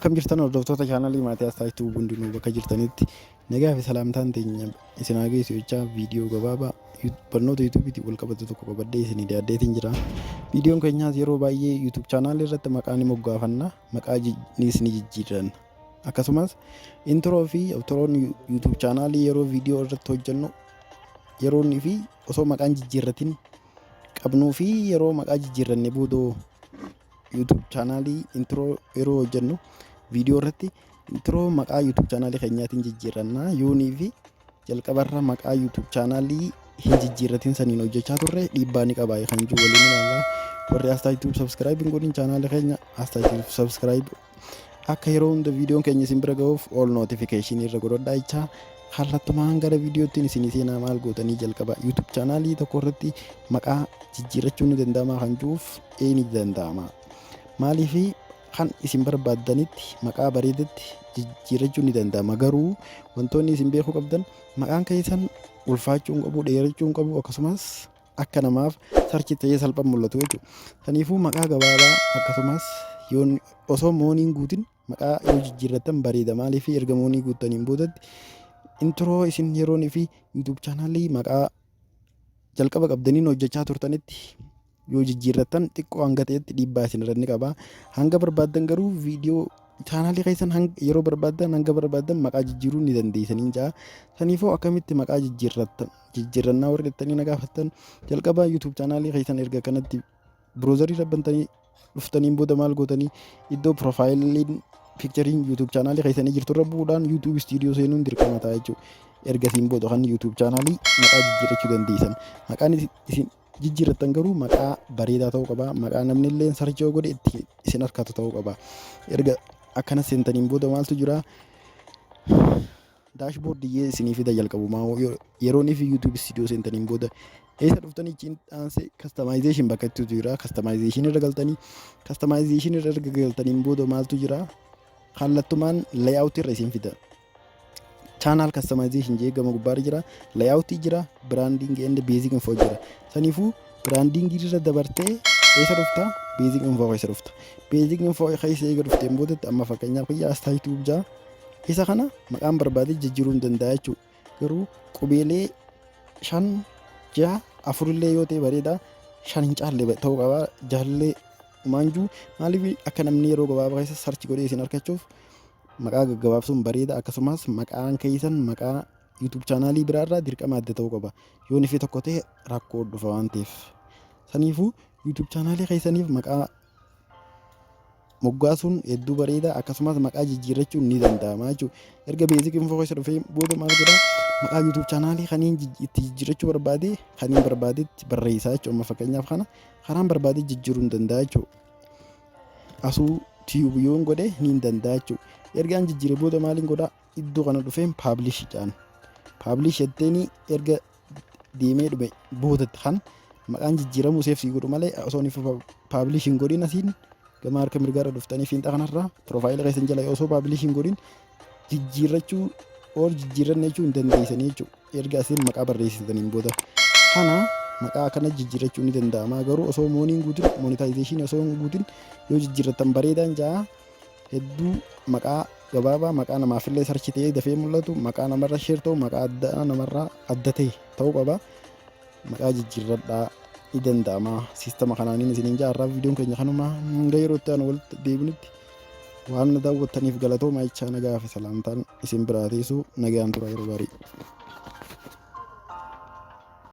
Akkam jirtan, hordoftoota chaanalii Maatiyaas Taayituu? Hundinuu bakka jirtanitti nagaa fi salaamtaan teenya isin haa geessu jechaa, viidiyoo gabaabaa barnoota YouTubeiitiin wal qabatu tokko qabadhee isinii dhiyaadheetiin jira. Viidiyoon keenyaas yeroo baay'ee YouTube chaanaalii irratti maqaa ni moggaafanna, maqaa nis ni jijjiiranna. Akkasumas intro fi outroon YouTube chaanaalii yeroo viidiyoo irratti hojjennu yeroonnii fi osoo maqaan jijjiirratin qabnuu fi yeroo maqaa jijjiirranne boodoo YouTube chaanaalii intro yeroo hojjennu viidiyoo irratti intro maqaa YouTube chaanaalii keenyaatiin jijjiirranna. Yoonii fi jalqabarra maqaa YouTube chaanaalii hin jijjiirratin saniin hojjechaa turre dhiibbaa ni qaba kan jiru waliin ilaalla. Warri Astaa YouTube subscribe hin godhin, chaanaalii keenya Astaa YouTube subscribe akka yeroo hunda viidiyoon keenya isin bira ga'uuf all notification irra godhadhaa jechaa, kallattumaan gara viidiyoottiin isin seenaa. Maal gootanii? Jalqaba YouTube chaanaalii tokko irratti maqaa jijjiirrachuun ni danda'ama kan jiruuf, ee, ni danda'ama. Maaliifi kan isin barbaaddanitti maqaa bareedatti jijjiirrachuun ni danda'ama. Garuu wantoonni isin beekuu qabdan, maqaan keessan ulfaachuu hin qabu, dheerachuu hin qabu, akkasumas akka namaaf search ta'ee salphaan mul'atu jechuudha. Kanaafuu maqaa gabaabaa akkasumas yoon osoo mooniin guutin maqaa yoo jijjiirrattan bareeda. Maaliif? Erga moonii guuttaniin boodatti intro isin yeroonii fi YouTube chaanaalii maqaa jalqaba qabdaniin hojjechaa turtanitti yoo jijjiirrattan xiqqoo hanga ta'etti dhiibbaa isin irra ni qaba. Hanga barbaaddan garuu viidiyoo chaanaalii keessan yeroo barbaaddan hanga barbaaddan maqaa jijjiiruu ni dandeessanii jaa. Saniifuu akkamitti maqaa jijjiirrattan jijjiirrannaa warri jettanii na gaafattan, jalqaba YouTube chaanaalii keessan erga kanatti browserii irra bantanii dhuftaniin booda maal gootanii? Iddoo profileiin pictureiin YouTube chaanaalii keessanii jirtu irra bu'uudhaan YouTube Studio seenuun dirqama ta'a jechuudha. Ergasiin booda kan YouTube chaanaalii maqaa jijjiirrachuu dandeessan. Maqaan isin jijjiirrattan garuu maqaa bareedaa ta'uu qaba. Maqaa namni illee search yoo godhe itti isin harkatu ta'uu qaba. Erga akkana seentaniin booda maaltu jira? Dashboardiyyee isinii fida. Jalqabumaa yeroo inni fi YouTube Studio seentaniin booda eessa dhuftanii? Ichiin aansee customization bakka itti jira. Customization irra galtanii, customization irra erga galtaniin booda maaltu jira? Kallattumaan layout irra isin fida. Channel customization jee gama gubbaarra jira, layout jira, branding and basic info jira. Saniifuu branding irra dabartee eessa dhufta? Basic info keessa dhufta. Basic info keessa eega dhufteen boodatti, amma fakkeenyaaf kiyya Astaa YouTube jaa. Isa kana maqaan barbaade jijjiiruu hin danda'a jechuudha. Garuu qubeelee shan, jaha, afurillee yoo ta'e bareeda. Shan hin caalle ta'uu qaba. Jahallee maanjuu. Maaliif? Akka namni yeroo gabaabaa keessa search godhee isin argachuuf maqaa gaggabaabsuun bareeda. Akkasumas maqaan keessan maqaa YouTube chaanaalii biraarraa dirqama adda ta'uu qaba. Yoo nifi tokko ta'e rakkoo dhufa waan ta'eef. Saniifuu YouTube chaanaalii keessaniif maqaa moggaasuun hedduu bareeda. Akkasumas maqaa jijjiirrachuun ni danda'ama jechuudha. Erga basic info keessa dhufee booda maal godhaa? Maqaa YouTube chaanaalii kaniin itti jijjiirrachuu barbaade, kaniin barbaadetti barreessaa jechuudha. Amma fakkeenyaaf kana karaan barbaade jijjiiruu hin danda'a jechuudha. Asuu Tube yoon godhe ni danda'a jechuudha. Ergaan jijjiire booda maaliin godhaa? Iddoo kana dhufeen publish jedhaan. Publish jetteeni erga deemee dhume boodatti kan maqaan jijjiiramuu save sii godhu malee, osoo inni publish hin godhin asiin gama harka mirgaarra dhuftanii fiinxa kanarraa profile keessan jala osoo publish hin godhin jijjiirrachuu or jijjiirranne jechuu hin dandeessanii jechuudha. Erga asiin maqaa barreessitaniin booda kana maqaa akkana jijjiirrachuu ni danda'ama. Garuu osoo mooniin guutin, monetization osoo hin guutin yoo jijjiirrattan bareedaan ja'a. Hedduu maqaa gabaabaa, maqaa namaafillee search ta'ee dafee mul'atu, maqaa namarra share ta'u, maqaa addaa namarraa adda ta'e ta'uu qaba. Maqaa jijjiirradhaa, ni danda'ama siistama kanaaniin isiniin jaarraa. Viidiyoon keenya kanuma. Hanga yeroo itti aanu walitti deebinutti waan na daawwattaniif galatooma jechaa, nagaa fi salaamtaan isin biraa teessu. Nagaan tura, yeroo gaarii.